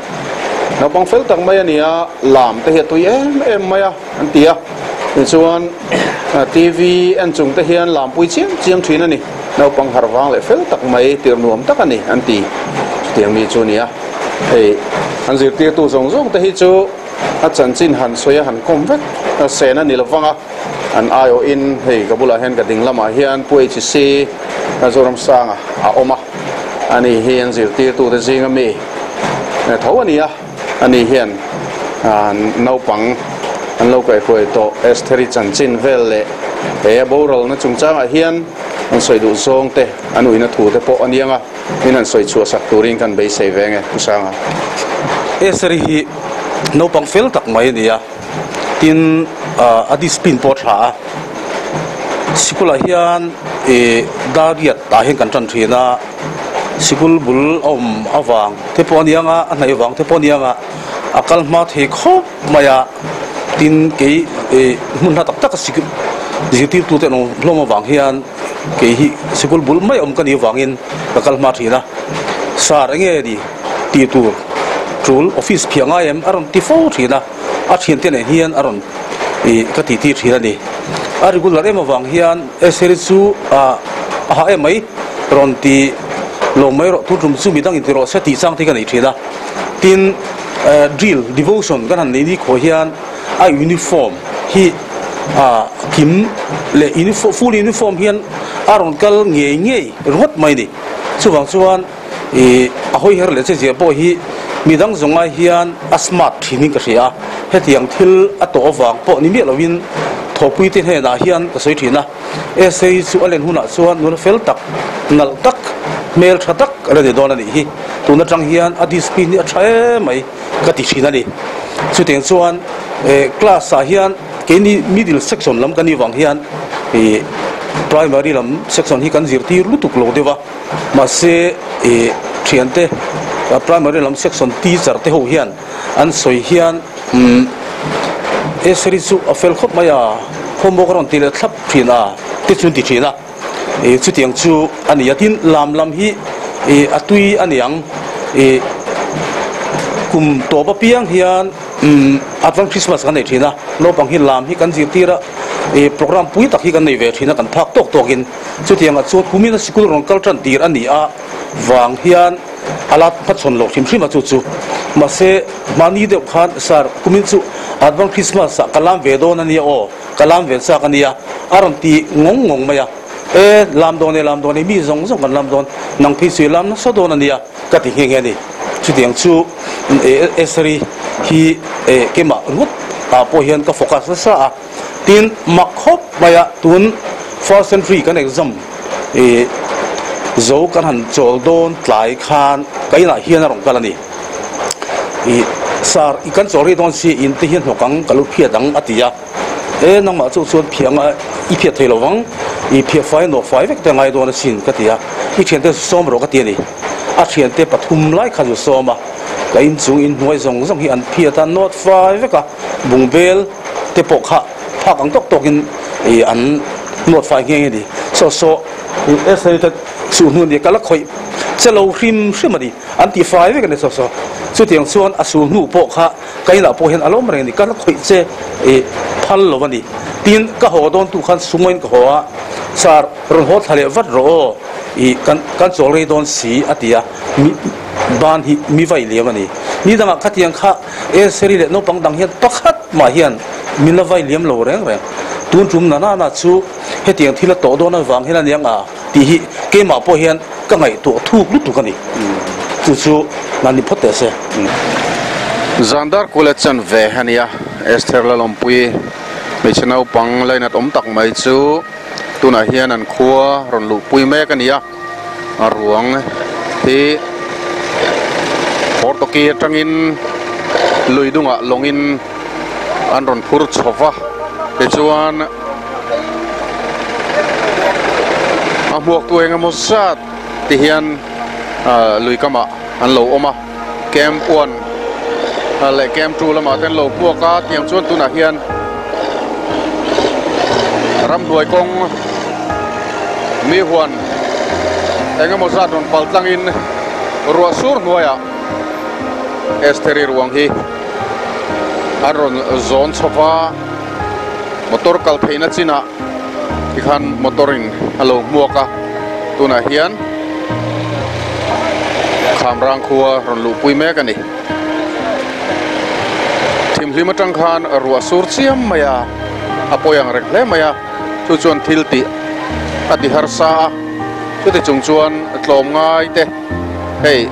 Naupang fel tak mai a ni a, lam te hi a tui em em mai a an ti a. Tichuan TV en chung te hian lam pui chiam chiam thin a ni. Naupang harh vang leh fel tak mai tir nuam tak a ni an ti. Chutiang mi chu a ni a. Hei an zirtirtu zawng zawng te hi chu a chanchin han sawi a han kawm vek a sen a ni lo vang a. An aiawhin hei ka bulah hian ka ding lamah hian Pu HC Zoramsanga a awm a. Ani hi an zirtirtute zinga mi tho a ni a, ani hian naupang an lo kaihhruai tawh Estheri chanchin vel leh he a boralna chungchangah hian an sawi duh zawng te an uina thu te pawh a niang a, min han sawi chhuah sak turin kan beisei ve nge Pu Sanga. Estheri hi naupang fel tak mai a ni a, tin a discipline pawh a tha a, sikulah hian dariat ah hian kan tan thin a, sikul bul a awm avang te pawh a niang a, a hnaih vang te pawh a niang a, a kal hma thei khawp mai a, tin kei hmun hla tak tak a sikul zirtirtu te an awm hlawm avang hian kei hi sikul bul mai awm ka nih avangin ka kal hma thin a, sar eng nge ni tih tur tul office phiah ngai em a rawn ti fo thin a, a thiante nen hian a rawn ka ti tir thin a ni. A regular em avang hian Eseri chu a hah em mai rawn ti lo mai rawh tun tum chu midang in ti rawh se tih chang te ka nei thin a. Tin drill devotion kan han nei ni khawh hian a uniform hi a kim leh uniform full uniform hian a rawn kal ngei ngei ringawt mai a ni. Chuvang chuan Ih, a hawi her leh che zia pawh hi midang zawng ai hian a smart thin in ka hria a, hetiang thil a tawh avang pawh ni miah lovin thawhpui te hnenah hian ka sawi thin a, essay chu a len hunah chuan nula fel tak, nalh tak, hmel tha tak a la ni dawn a nih hi, tun atang hian a discipline hi a tha em mai ka ti thin a ni. Chutiang chuan class ah hian keini middle section lam kan nih vang hian ih primary lam section hi kan zirtir lutuk lo deuh a. Mahse ih thiante primary lam section teacher te ho hian an sawi hian umm Esri chu a fel khawp mai a, homework a rawn ti leh thlap thin a te chu an ti thin a, ih chutiang chu a ni a, tin lam lam hi ih a tui a ni ang ih kum tawp apiang hian umm advance Christmas kan nei thin a, naupang hi lam hi kan zirtir a, ih program pui tak hi kan nei ve thin a kan phak tawk tawkin. Chutiangah chuan kumina sikul rawn kal tan tir a ni a vang hian a la hmachhawn lo hrim hrim a chu chu. Mahse, hmani deuh khan Sir, kumin chu Advent Christmas ah ka lam ve dawn a nia aw, ka lam ve chak a nia a rawn ti ngawng ngawng mai a. E, lam dawn e, lam dawn e, mi zawng zawng kan lam dawn, nang phei chu i lam nasa dawn a nia ka ti nghe nghe a ni. Chutiang chu Esri hi keimah ringawt ah pawh hian ka focus nasa a. Tin, mak khawp mai a, tun first entry kan exam ih zo kan han chawl dawn tlai khan ka inah hian a rawn kal a ni. Ih sir i kan chawl rih dawn si in te hian hnawk ang ka lo phiat ang a ti a. E nangmah chu chuan phiang a i phiat thei lo vang, i phiah fai nawk fai vek te a ngai dawn asin ka ti a. I thiante zu sawm rawh ka ti a ni. A thiante pathum lai kha zu sawm a, ka inchung inhnuai zawng zawng hi an phiat a nawt fai vek a. Bungbel te pawh kha phak ang tawk tawkin ih an nawt fai nghe nghe a ni. Saw saw ih Estheri te chu hnu a ni a, ka la khawih che lo hrim hrim a ni, an tih fai vek a ni saw saw. Chutiang chuan a sul hnu pawh kha ka inah pawh hian a lo awm reng a ni, ka la khawih che ih phal lo a ni. Tin, ka haw dawn tu khan sungawiin ka haw a, Sir, rawn haw thla leh vat rawh aw, ih kan kan chawl rei dawn si a ti a, mi ban hi mi vai liam a ni. Ni dangah khatiang kha Eseri leh naupang dang hian pakhat mah hian min la vai liam lo reng reng. Tun tum na nana chu hetiang thil a tawh dawn avang hian a niang a tih hi keimah pawh hian ka ngaihtuah thuk lutuk a ni. Chu chu nan ni phawt teh se. Zandar Kule chan ve a nia, Esther Lalawmpui hmeichhe naupang lainat awm tak mai chu tunah hian an khua rawn luhpui mek a ni a. A ruang hi Hortoki atangin lui dungah lawngin an rawn phur chho va, tichuan a hmuaktu eng emaw zat ti hian lui kamah an lo awm a, camp 1 leh camp 2 lamah te an lo hmuak a, tiang chuan tunah hian ramhnuai kawng mi huan eng emaw zat rawn pal tlangin ruah sur hnuaiah Estheri ruang hi an rawn zawn chho va, motor kal theihna chinah tikhan motor in a lo hmuak a, tunah hian Khamrang khua rawn luhpui mek a ni. Thimhlim atang khan ruah sur chiam mai a, a pawi ang reng hle mai a, chu chuan thil tih a ti harsa a, chuti chung chuan tlawm ngai te hei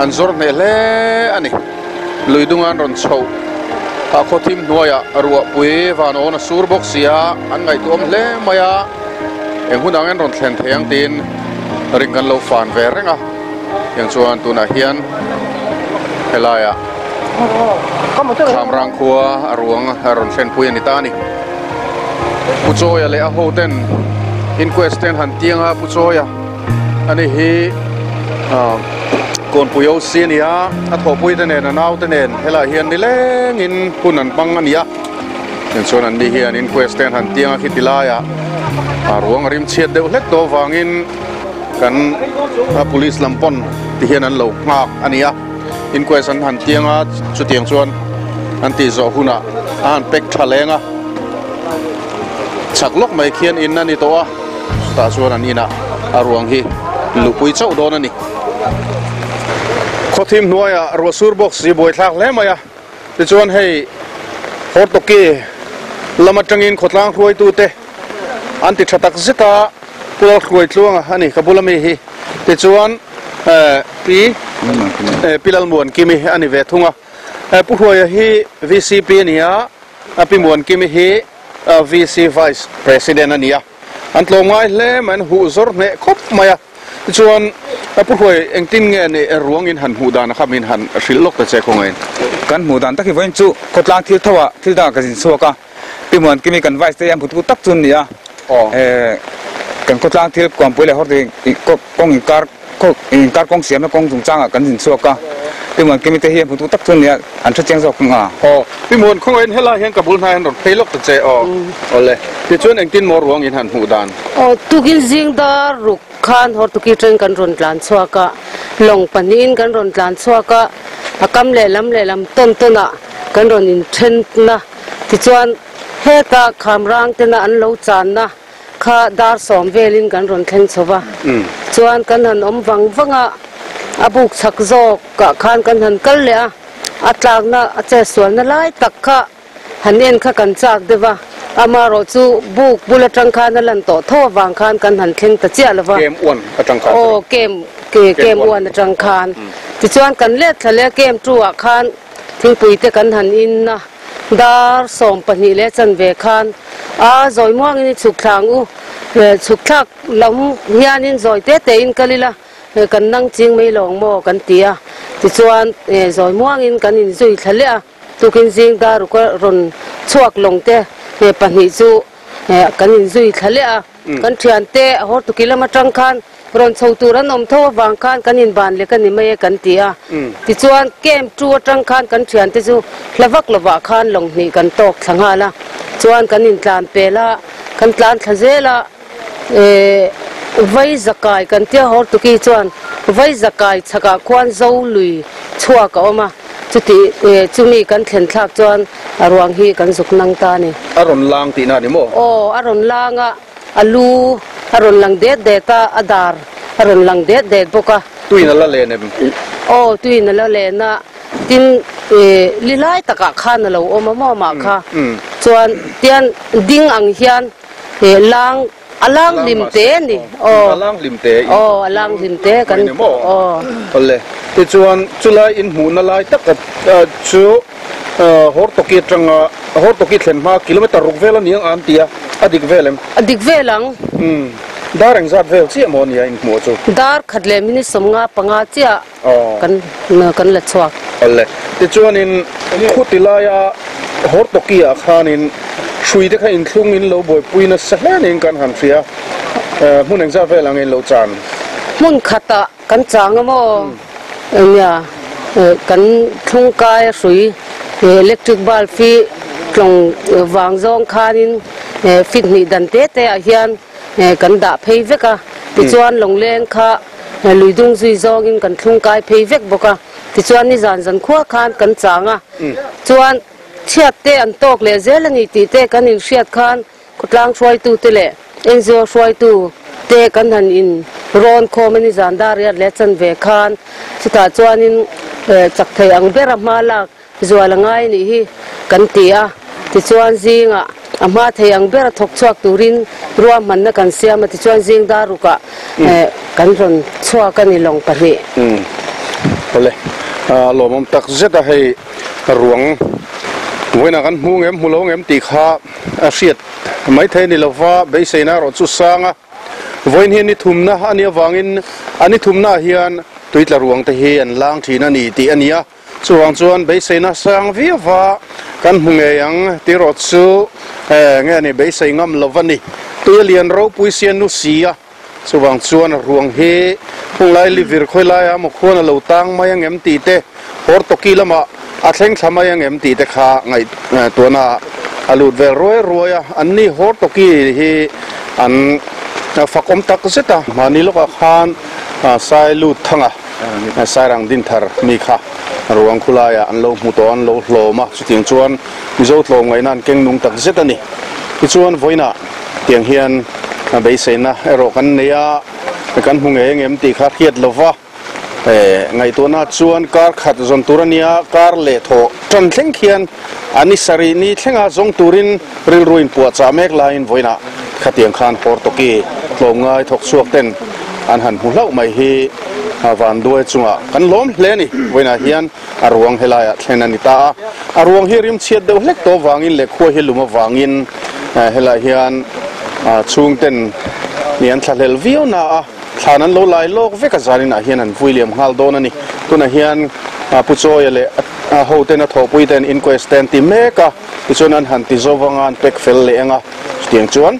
an zawr hneh hle a ni. Lui dunga an rawn chhoh. A khaw thim hnuaiah ruahpui van awn a sur bawk si a, an ngaihtuahawm hle mai a, eng hun ang en rawn thlen thei ang tiin ring kan lo fan ve reng a, tiang chuan tunah hian helaiah Khamrang khua a ruang a rawn thlenpui a ni ta a ni. Pu Chawia leh a hoten inquest te an han tiang a, Pu Chawia ani hi Kawnpui OC a ni a, a thawhpui te nen a nau te nen helaiah hian nilengin hun an hmang a ni a, tichuan an ni hian inquest te an han tiang a khiti laiah a ruang a rim chhiat deuh hlek tawh avangin kan police lam pawn ti hian an lo nghak a ni a, inquest an han tiang a chutiang chuan an tih zawh hunah a han pack tha leng a, chhak lawk mai khian in a ni tawh a. Chutah chuan an inah a ruang hi lupui chauh dawn a ni. Khawthim hnuaiah ruah sur bawk si buai thlak hle mai a, tichuan hei Hortoki lam atangin khawtlang hruaitute an ti tha tak zet a, Pu Lalhruaitluanga a ni ka bula mi hi, tichuan Pi Pi Lalmuankimi a ni ve thung a, Pu Hruaia hi VCP a ni a, Pi Muankimi hi VC Vice President a ni a, an tlawm ngai hle mai, an huh zawr hneh khawp mai a. Tichuan, Pu Hruai, engtin nge ni ruangin han hmuh dan a kha min han hrilh lawk ta che khawngain? Kan hmuh dan tak hi vawiin chu khawtlang thil tho ah thil dangah ka zin chhuak a, Pi Muankimi kan Vice te hi an hmutu tak chu an ni a, kan khawtlang thil kuampui leh hawrte kawng inkar Inkar kawng siamna kawng chungchangah kan zin chhuak a, Pi Muankimi te hi a hmutu tak chu nia an hre chiang zawk ang a. Aw, Pi Muan khawngaih in helai hian ka bul hnai an rawn phei lawk ta che aw. Awle, tichuan engtin maw ruang in han hmuh dan? Aw, tukin zing dar ruk khan Hortuki train kan rawn tlan chhuak a, lawng pahnihin kan rawn tlan chhuak a, a kam lehlam lehlam tawn tawnah kan rawn inthen na, tichuan heta Khamrang tena an lo channa, Kha dar sawm velin kan rawn thleng chho va, chuan kan han awm vang vang a, a buk chhak zawk ah khan kan han kal leh a, a tlakna a chetsualna lai tak kha han en kha kan chak deuh va, amaherawh chu buk bul atang khan a lan tawh tho avang khan kan han thleng ta chiah lo va. Kem uan atang khan. Aw kem kem uan atang khan. Tichuan kan let thla leh a kem tu ah khan thingpui te kan han in a. Dar 12 leh chanve khan a zawi muangin i chhuk thla ang u. Chhuk thlak lam hianin zawi te tein kal ila kan nang ching mai lo ang maw kan ti a. Tichuan zawi muangin kan inzui thla leh a, tukin zing dar ruk a rawn chhuak lawng te pahnih chu kan inzui thla leh a. Kan thiante Hortuki lam atang khan rawn chho tur an awm tho avang khan kan inban lek a ni mai e kan ti a. Tichuan camp tu atang khan kan thiante chu hla vak lovah khan lawng hnih kan tawk thla nghal a. Chuan kan intlan pel a, kan tlan thla zel a, Vai zakai kan tia Hortuki chuan Vai zakai chhakah khuan zo lui chhuak a awm a. Chuti chumi kan thlen thlak chuan a ruang hi kan zuk nang ta a ni. A rawn lang tihna a ni maw? Aw, a rawn lang a, a lu a rawn lang det det a, a dar a rawn lang det det bawk a. Tuin a la len em? Aw, tuin a la len a, tin li lai takah khan a lo awm a maw amah kha. Chuan tian ding ang hian lang A lang hlim te a ni. Aw. A lang hlim te. Aw, a lang hlim te kan. Ni maw? Aw. Awle. Tichuan chulai in hmuhna lai tak chu Hortoki atanga Hortoki thlen hma kilometer ruk vel a ni ang a an ti a, a dik vel em? A dik vel ang. Umm. Dar engzat vel chiah maw nia in hmuh chu? Dar khat leh minute 55 chiah kan kan la chhuak. Awle. Tichuanin khuti laia Hortoki ah khanin hrui te kha inthlung in lo buaipui nasa hle niin kan han hria. Hmun engzat vel ang in lo chan? Hmun khatah kan chang a maw? Nia, kan thlung kai a hrui electric bulb hi tlawng vang zawng khanin fit hnih dan te te ah hian kan dah phei vek a. Tichuan lawngleng kha Lui dung zui zawngin kan thlung kai phei vek bawk a, tichuan nizan zan khua khan kan chang a, chuan chhiat te an tawk leh zel a ni tih te kan inhriat khan khawtlang hruaitu te leh NGO hruaitu te kan han in rawn khawm a nizan dar riat leh chanve khan chutah chuanin chak thei ang bera hma lak Zual a ngai nih hi kan ti a, tichuan zingah a hma thei ang ber a thawk chhuak turin ruahmanna kan siam a, tichuan zing dar rukah kan rawn chhuak a ni lawng pahnih. Awle, lawmawm tak zet a hei ruang Vawiinah kan hmu ngem hmu lo ngem tih kha a hriat maithei a ni lova, beiseina erawh chu sang a. Vawiin hi ni thumna a nih avangin a ni thumnaah hian tuitla ruang te hi an lang thin a ni tih a ni a. Chuvang chuan beiseina sang viauva kan hmu ngei ang tih erawh chu nge ni beisei ngam lova ni. Tui a lian ropui sian nu si a. Chuvang chuan a ruang hi hunglai livir khawi laia maw khuan a lo tang mai ang em tih te, Hortoki lamah a thleng thla mai ang em tih te kha ngaihtuahna a lut vel ruai ruai a. Anni Hortoki hi an fakawm tak zet a, mahni lawkah khan Sai lut thanga Sairang Dinthar mi kha ruang khulaiah an lo hmu tawh a, an lo hlawm a, chutiang chuan Mizo tlawmngaihna an keng nung tak zet a ni. Tichuan vawiinah tiang hian beiseina erawh kan nei a, kan hmu ngei engem tih kha hriat lo va, ngaihtuahna chuan kar khat zawn tur a nia, kar leh thawh tan thleng khian a ni sarih ni thlenga zawng turin rilru inpuahchah mek laiin vawiinah khatiang khan Hortoki tlawmngai thawk chhuak ten an han hmu hlauh mai hi vanduai chungah kan lawm hle a ni. Vawiinah hian A ruang helaiah thlen a ni ta a, a ruang hi rim chhiat deuh hlek tawh avangin leh khua hi lum avangin helaiah hian chhungten ni an thlahlel viau na a, thlan an lo lai lawk vek a zaninah hian an vui liam nghal dawn a ni. Tunah hian Pu Chawia leh a hoten a thawhpui ten inquest te an ti mek a, tichuan an han ti zo vang a, an pack fel leh ang a, chutiang chuan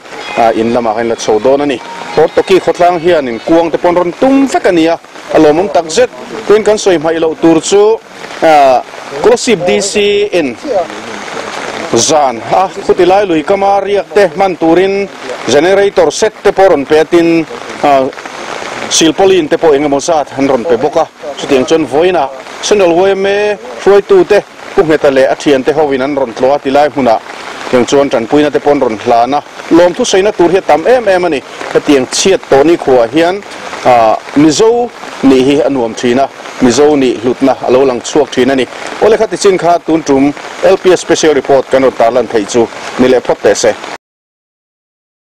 in lamah khan in la chho dawn a ni. Hortoki khawtlang hianin kuang te pawn rawn tum vek a ni a. A lawmawm tak zet. Tuin kan sawi hmaih loh tur chu Kolasib DC in zan a khuti lai lui kama riak te hman turin generator set te pawh rawn pe a tin silpauline te pawh eng emaw zat an rawn pe bawk a. Chutiang chuan vawiinah Central yma hruaitute Pu Ngheta leh a thiante hoin an rawn tlawh a ti lai hmunah tiang chuan tanpuina te pawh an rawn hlan a, lawmthu saina tur hi a tam em em a ni. Hetiang chhiat tawh ni khuaah hian Mizo nih hi a nuam thin a, Mizo nih hlutna a lo lang chhuak thin a ni. Awle kha tichin kha tun tum LPS Special Report kan rawn tarlan theih chu ni leh phawt teh se.